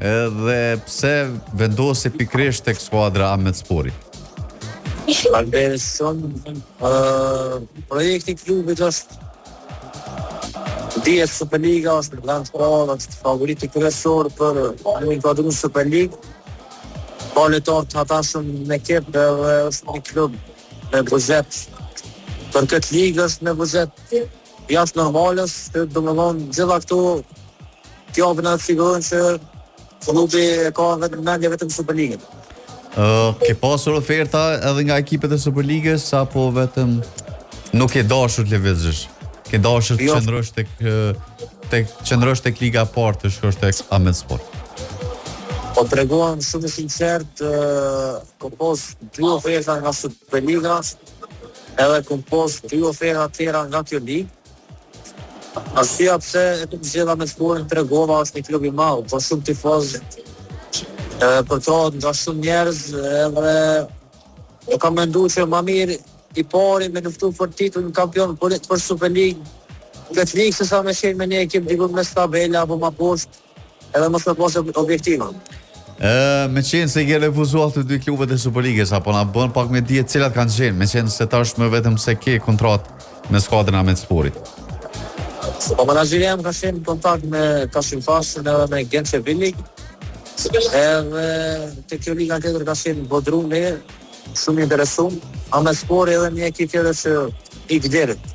Edhe pse vendose pikërisht tek skuadra Amedspori? Faleminderit shumë. Ë projekti i klubit është dihet Superliga është në vend të parë, është favoriti kryesor për me u inkuadru në Superligë. Ka lojtarë të hatashëm në ekip edhe është një klub me buxhet për këtë ligë është me buxhet jashtë normales, domethonë gjitha këto t'japin atë sigurinë që klubi e ka vetëm mendje vetëm Superligën. Uh, ke pasur oferta edhe nga ekipet e Superligës apo vetëm nuk ke dashur të lëvizësh? Ke dashur të jo. qëndrosh tek tek qëndrosh tek Liga e Parë të shkosh tek Amedspor. Po tregohem shumë i sinqert, uh, kom pas dy oferta nga Superliga, edhe kom pas dy oferta tjera nga kjo ligë. Arsyeja pse e kom zgjedh Amedsporin tregova është një klub i madh, ka shumë tifozë, edhe përkrahet nga shumë njerëz edhe e kam mendu që ma mirë i pari me luftu për titullin kampion për, për Superligë, këtë ligë se sa me qenë me një ekip diku mes tabele apo ma poshtë. Edhe mos me pas objektiva. Ë, meqenëse i ke refuzuar të dy klubet e Superligës, apo na bën pak me dije cilat kanë qenë, meqenëse tashmë vetëm se ke kontratë me skuadrën e Amedsporit. Po menaxheri jem ka qenë në kontakt me Kasimpashën edhe me Gençlerbirlik. Edhe te kjo liga tjetër ka qenë Bodrumi, shumë i interesum. Amedspori edhe një ekip tjetër që Igdirit.